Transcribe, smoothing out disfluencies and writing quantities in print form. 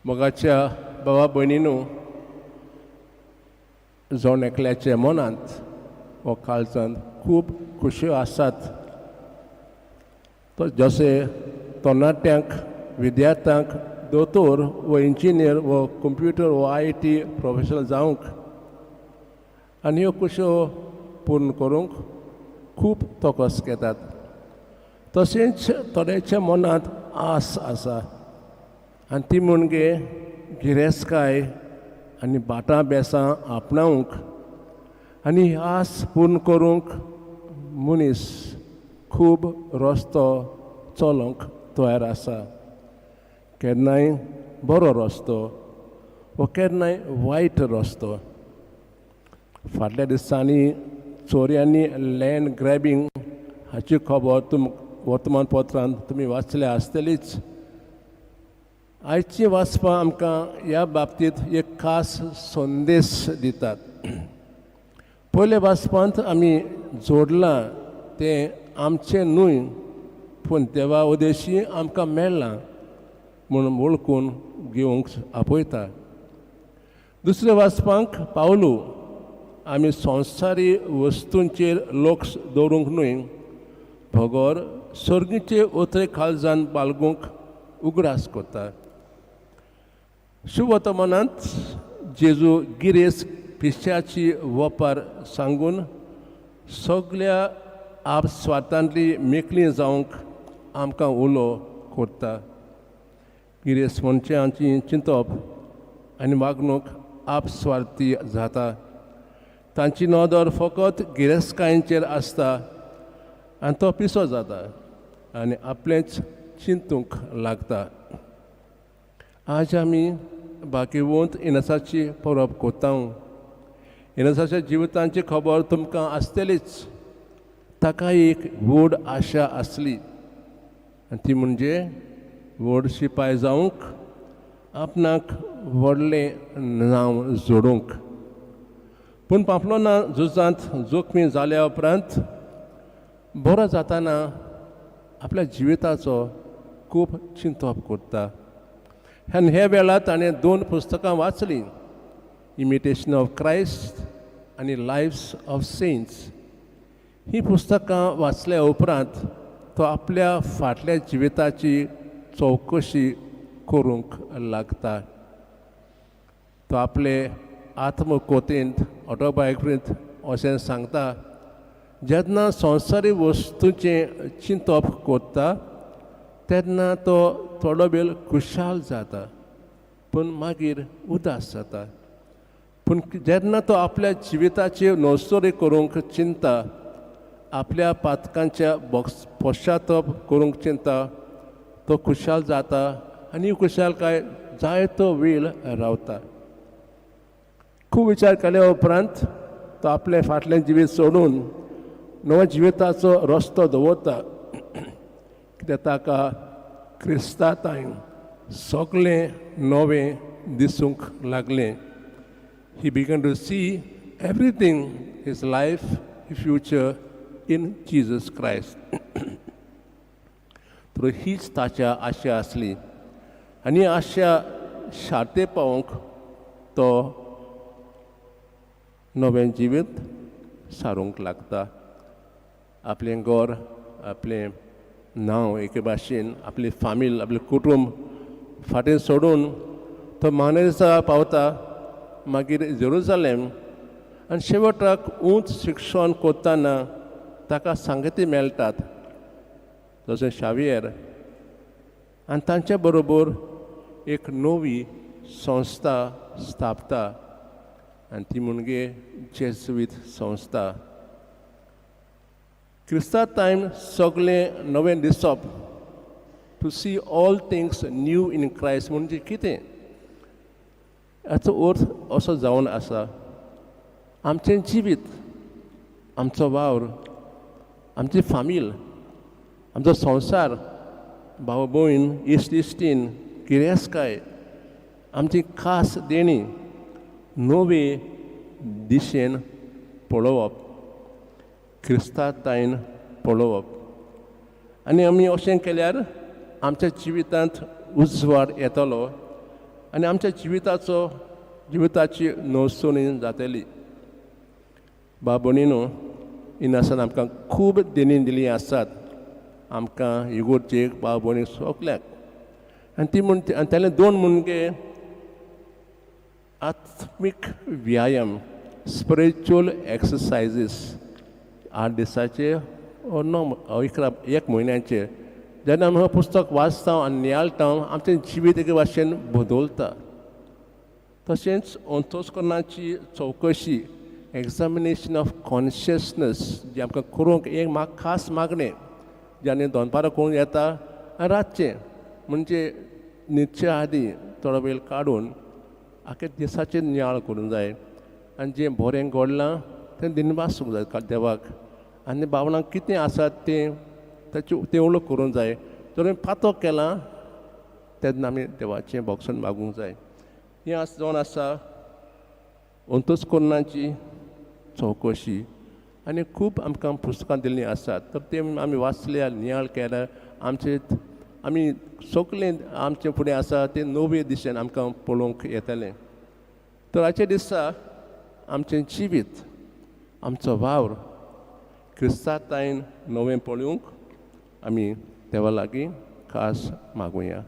मोगाच्या भावा भयणीनू, जण एकल्याच्या मनांत वा काळजांत खूब खुश्यो आसात. तो जशें तरणाट्यांक, विद्यार्थ्यांक दोतोर व इंजिनियर व कंप्युटर व IT professional जावंक आनी ह्यो खुश्यो पूर्ण करूंक खूब तकस घेतात, तशेंच थोड्याच्या मनांत आस आसा आनी ती म्हणजे गिरेस्तकाय आनी भाटां बेसां आपणावंक. आनी ही आस पूर्ण करूंक मनीस खूब रस्तो चलोवंक तयार आसा, केन्नाय बरो रस्तो वा केन्नाय वायट रस्तो. फाटल्या दिसांनी चोरयांनी लँड ग्रॅबींग हाची खबर तुम वर्तमानपत्रांत तुमी वाचल्या आसतलीच. आयची वाचपां आमकां ह्या बाबतींत एक खास संदेश दितात. पयल्या वाचपांत आमी जोडलां तें आमचें न्हय, पूण देवा उदेशी आमकां मेळ्ळां म्हूण वळखून घेवंक आपयता. दुसऱ्या वाचपांक पावलू आमी संवसारी वस्तूंचेर लक्ष दवरूंक न्हय, बगर सर्गीचे ओत्रे काळजान बाळगूंक उगडास करता. शुभवर्तमानांत जेजू गिरेस्त पिश्याची वपार सांगून सगल्या आपस्वार्थांतली मेकळी जावंक आमकां उलो करता. गिरेस्त मनशांची चिंतप आनी वागणूक आपस्वार्थी जाता. तांची नदर फकत गिरेस्तकायेचेर आसता आनी तो पिसो जाता आनी आपलेंच चिंतूंक लागता. आज आमी भाग्यवंत इनासाची परब कोताव. इनासाच्या जिवितांची खबर तुमकां आसतलीच. ताका एक व्हड आशा आसली आनी ती म्हणजे व्हड शिपाय जावंक, आपणाक व्हडलें नांव जोडूंक. पूण पांपलोना झुजांत जोखमी जाल्या उपरांत बरो जाताना आपल्या जिविताचो खूब चिंतप करता आनी ह्या वेळार ताणें दोन पुस्तकां वाचलीं, इमिटेशन ऑफ क्रायस्ट आनी लायव्स ऑफ सेंट्स. हीं पुस्तकां वाचल्या उपरांत तो आपल्या फाटल्या जिविताची चवकशी करूंक लागता. तो आपले आत्मकथेंत, ऑटोबायोग्राफींत अशें सांगता, जेन्ना संवसारी वस्तूचें चिंतप करता तेन्ना तो थोडो वेळ खुशाल जाता, पूण मागीर उदास जाता. पूण जेन्ना तो आपल्या जिविताची नवसरी करूंक चिंता, आपल्या पातकांच्या बॉक्स पश्चाताप करूंक चिंता, तो खुशाल जाता आनी खुशालकाय जायतो वेळ रावता. खूब विचार केल्या उपरांत तो आपलें फाटलें जिवीत सोडून नव्या जिविताचो रस्तो दवरता, कित्याक ताका क्रिस्ता ताईन सगळें नवें दिसूंक लागलें. He began to see everything, his life, his future in Jesus Christ. तर हीच ताच्या आशा आसली आनी आशा शार्ते पावोवंक तो नवें जिवीत सारूंक लागता. आपलें घर, आपलें नांव, एके भाशेन आपली फामील, आपलें कुटूंब फाटीं सोडून तो मानेजा पावता, मागीर जेरुजालेम आनी शेवटाक उंच शिक्षण करतना ताका सांगती मेळटात, जशें शावियर, आनी तांचे बरोबर एक नवी संस्था स्थापता आनी ती म्हणजे जेजुईत संस्था. क्रिस्ता टायम सगळें नवें दिसप, to see all things new in Christ म्हणजे कितें, हाचो अर्थ असो जावन आसा, आमचें जिवीत, आमचो वावर, आमची फामील, आमचो संवसार, भाव भयण, इश्ट इश्टीण, गिरेस्तकाय, आमची खास देणी नवे दिशेन पळोवप, क्रिस्तातायन पळोवप. आनी आमी अशें केल्यार आमच्या जिवितांत उजवाड येतलो. आनी आमच्या जिविताचो जिविताची नवसणी जातली. बाबणीनो, इनासान आमकां खूब देणी दिल्ली आसात, आमकां इगोर्जेक, भाव भयणीक सगल्याक. आनी ती म्हण आनी तेले दोन मुणगे आत्मीक व्यायाम, स्पिरिच्युअल एक्सरसायजीस, 8 दिसाचे ओ 9, 11, एक म्हयन्याचे. जेन्ना आमी हो पुस्तक वाचता आनी नियाळटा, आमचें जिवीत एके भाशेन बदलता. तशेंच अंतस्करणाची चवकशी, एग्जामिनेशन ऑफ कॉन्शियसनस, जी आमकां करूंक एक म्हाका खास मागणें, जें आनी दनपारां करूंक येता आनी रातचें, म्हणजे न्हिदचे आदीं थोडो वेळ काडून आख्या दिसाचेर नियाळ करूंक जाय आनी जें बरें घडलां तें दिनवासूंक जाय देवाक आनी भावनां कितें आसात तें ताची तें उलोवप करूंक जाय. जर आमी पातक केलां तेन्ना आमी देवाचें भोगसण मागूंक जाय. हें आस जावन आसा अंतस्करणाची चवकशी. आनी खूब आमकां पुस्तकां दिल्लीं आसात, तर तें आमी वाचले, नियाळ केल्यार आमचे आमी सगलें आमचे फुडें आसा तें नवे दिशेन आमकां पळोवंक येतलें. तर आयच्या दिसा आमचें जिवीत, आमचो वावर क्रिस्तातायन नवें पळोवंक आमी देवा लागीं खास मागुया.